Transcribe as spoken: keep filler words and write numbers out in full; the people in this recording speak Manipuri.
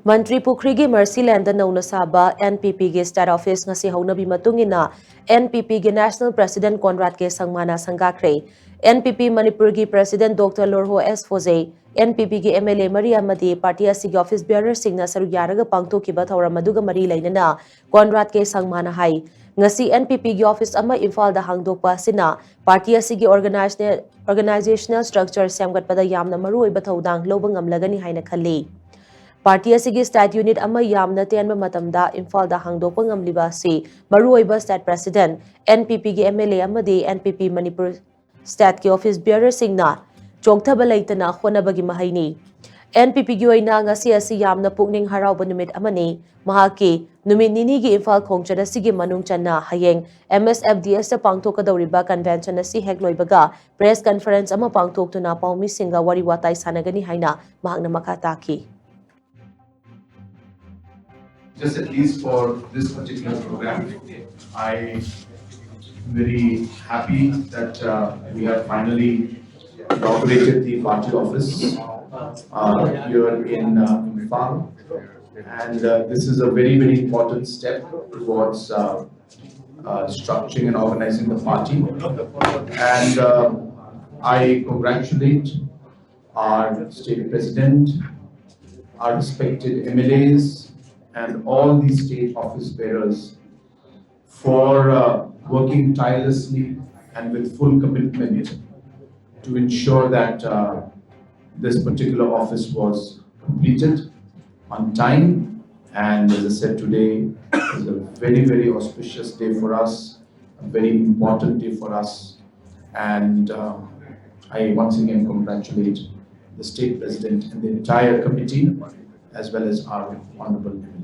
ꯃꯟꯇ꯭ꯔꯤ ꯄꯨꯈ꯭ꯔꯤꯒꯤ ꯃꯔꯁꯤꯂꯦꯟꯗ ꯅꯧꯅ ꯁꯥꯕ NPPꯒꯤ State Office ꯉꯁꯤ ꯍꯧꯅꯕꯤ ꯃꯇꯨꯡ ꯏꯟꯅ NPPꯒꯤ National President ꯀꯣꯟꯔꯥꯗ ꯀꯦ ꯁꯪꯃꯥꯅ ꯁꯪꯒꯥꯈ꯭ꯔꯦ꯫ NPP ꯃꯅꯤꯄꯨꯔꯒꯤ President Doctor ꯂꯣꯔꯍꯣ ꯑꯦꯁ ꯐꯣꯖꯦ, NPPꯒꯤ MLA ꯃꯔꯤ ꯑꯃꯗꯤ party ꯑꯁꯤꯒꯤ office bearerꯁꯤꯡꯅ ꯁꯔꯨꯛ ꯌꯥꯔꯒ ꯄꯥꯡꯊꯣꯛꯈꯤꯕ ꯊꯧꯔꯝ ꯑꯗꯨꯒ ꯃꯔꯤ ꯂꯩꯅꯅ ꯀꯣꯟꯔꯥꯗ ꯀꯦ ꯁꯪꯃꯥꯅ ꯍꯥꯏ, ꯉꯁꯤ NPPꯒꯤ office ꯑꯃ ꯏꯝꯐꯥꯜꯗ ꯍꯥꯡꯗꯣꯛꯄ ꯑꯁꯤꯅ party ꯑꯁꯤꯒꯤ organization- organizational structure ꯁꯦꯝꯒꯠꯄꯗ ꯌꯥꯝꯅ ꯃꯔꯨꯑꯣꯏꯕ ꯊꯧꯗꯥꯡ ꯂꯧꯕ ꯉꯝꯂꯒꯅꯤ ꯍꯥꯏꯅ ꯈꯜꯂꯤ꯫ Party ꯑꯁꯤꯒꯤ state unit ꯑꯃ ꯌꯥꯝꯅ ꯇꯦꯟꯕ ꯃꯇꯝꯗ ꯏꯝꯐꯥꯜꯗ ꯍꯥꯡꯗꯣꯛꯄ ꯉꯝꯂꯤꯕ ꯑꯁꯤ ꯃꯔꯨꯑꯣꯏꯕ state president, NPPꯒꯤ MLA ꯑꯃꯗꯤ NPP ꯃꯅꯤꯄꯨꯔ stateꯀꯤ office bearerꯁꯤꯡꯅ ꯆꯣꯛꯊꯕ ꯂꯩꯇꯅ ꯍꯣꯠꯅꯕꯒꯤ ꯃꯍꯩꯅꯤ꯫ NPPꯒꯤ ꯑꯣꯏꯅ ꯉꯁꯤ ꯑꯁꯤ ꯌꯥꯝꯅ ꯄꯨꯛꯅꯤꯡ ꯍꯔꯥꯎꯕ ꯅꯨꯃꯤꯠ ꯑꯃꯅꯤ꯫ ꯃꯍꯥꯛꯀꯤ ꯅꯨꯃꯤꯠ ꯅꯤꯅꯤꯒꯤ ꯏꯝꯐꯥꯜ ꯈꯣꯡꯆꯠ ꯑꯁꯤꯒꯤ ꯃꯅꯨꯡ ꯆꯟꯅ ꯍꯌꯦꯡ MSFDSꯇ ꯄꯥꯡꯊꯣꯛꯀꯗꯧꯔꯤꯕ convention ꯑꯁꯤ ꯍꯦꯛ ꯂꯣꯏꯕꯒ press conference ꯑꯃ ꯄꯥꯡꯊꯣꯛꯇꯨꯅ ꯄꯥꯎꯃꯤꯁꯤꯡꯒ ꯋꯥꯔꯤ ꯋꯥꯇꯥꯏ ꯁꯥꯟꯅꯒꯅꯤ ꯍꯥꯏꯅ ꯃꯍꯥꯛꯅ ꯃꯈꯥ ꯇꯥꯈꯤ꯫ Just at least for this particular program, I am very happy that uh, we have finally inaugurated the party office uh, here in uh, Imphal. And uh, this is a very, very important step towards uh, uh, structuring and organizing the party. And uh, I congratulate our state president, our respected MLAs, and all the state office bearers for uh, working tirelessly and with full commitment to ensure that uh, this particular office was completed on time. And as I said, today is a very, very auspicious day for us, a very important day for us. And uh, I once again congratulate the state president and the entire committee, as well as our honorable MLA.